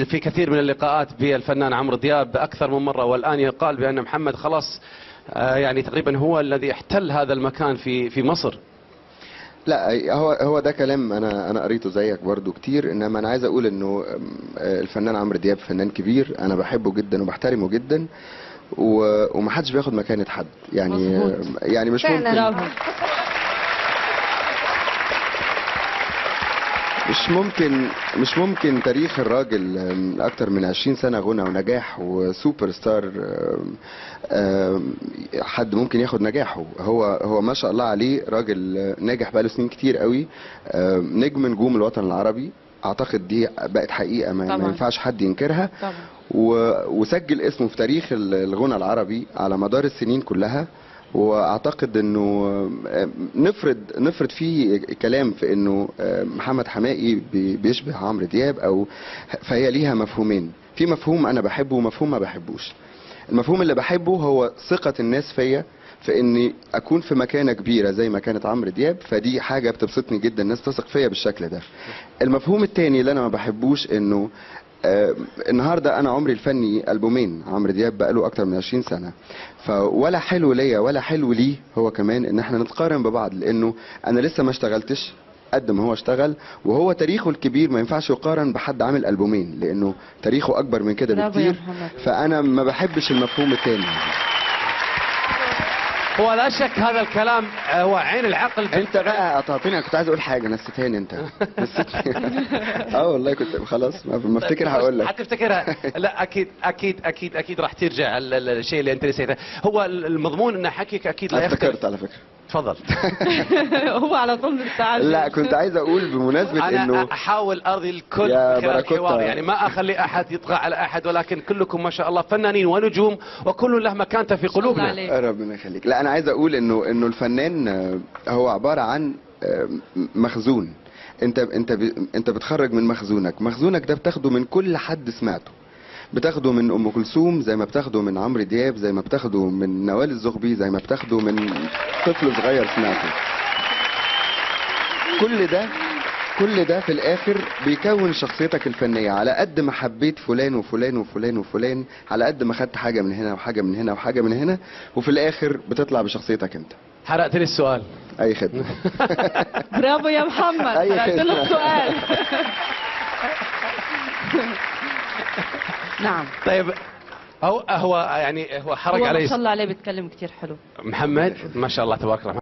في كثير من اللقاءات بالفنان عمرو دياب أكثر من مرة، والآن يقال بأن محمد خلاص يعني تقريبا هو الذي احتل هذا المكان في مصر. لا، هو ده كلام انا قريته زيك برضو كتير، انما انا عايز اقول انه الفنان عمرو دياب فنان كبير، انا بحبه جدا وبحترمه جدا، ومحدش بياخد مكانة حد يعني. مظبوط. يعني مش ممكن، مش ممكن تاريخ الراجل اكتر من 20 سنة غنى ونجاح وسوبر ستار، حد ممكن ياخد نجاحه. هو ما شاء الله عليه راجل ناجح بقاله سنين كتير قوي، نجم نجوم الوطن العربي، اعتقد دي بقت حقيقة ما ينفعش حد ينكرها. طبعا. وسجل اسمه في تاريخ الغنى العربي على مدار السنين كلها، واعتقد انه نفرض فيه كلام في انه محمد حماقي بيشبه عمرو دياب، او فهي ليها مفهومين، في مفهوم انا بحبه ومفهوم ما بحبوش. المفهوم اللي بحبه هو ثقة الناس فيا في اني اكون في مكانة كبيرة زي ما كانت عمرو دياب، فدي حاجة بتبسطني جدا، الناس تثق فيا بالشكل ده. المفهوم التاني اللي انا ما بحبوش انه النهارده انا عمري الفني البومين، عمرو دياب بقاله اكتر من 20 سنة، فولا حلو ليا ولا حلو ليه هو كمان ان احنا نتقارن ببعض، لانه انا لسه ما اشتغلتش قد ما هو اشتغل، وهو تاريخه الكبير ما ينفعش يقارن بحد عامل البومين، لانه تاريخه اكبر من كده بكتير. فانا ما بحبش المفهوم التاني. هو لا شك هذا الكلام هو عين العقل. انت بقى قطعتني، كنت عايز اقول حاجة نسيتهاني انت. نسيتني. والله كنت خلاص ما افتكر هقول لك. حتفتكرها. لا اكيد اكيد اكيد اكيد راح ترجع الشيء اللي انت نسيته. هو المضمون ان حكيك اكيد لا يختلف. افتكرت على فكرة. تفضل. هو على طول مستعجل. لا كنت عايز اقول بمناسبة انه انا احاول ارضي الكل خلال الحوار، يعني ما اخلي احد يطغى على احد، ولكن كلكم ما شاء الله فنانين ونجوم وكل له مكانته في قلوبنا. ربنا يخليك. لا انا عايز اقول انه الفنان هو عبارة عن مخزون، انت انت انت بتخرج من مخزونك، مخزونك ده بتاخده من كل حد سمعته، بتاخده من ام كلثوم زي ما بتاخده من عمرو دياب زي ما بتاخده من نوال الزغبي زي ما بتاخده من طفل صغير سمعته. كل ده في الاخر بيكون شخصيتك الفنية. على قد ما حبيت فلان وفلان وفلان وفلان، على قد ما خدت حاجة من هنا وحاجه من هنا وحاجه من هنا، وفي الاخر بتطلع بشخصيتك انت. حرقت لي السؤال. اي خدمة. برافو يا محمد، حرقت له السؤال. نعم. طيب هو يعني هو حرق علي. ما شاء الله عليه بيتكلم كثير حلو محمد، ما شاء الله تبارك الرحمن.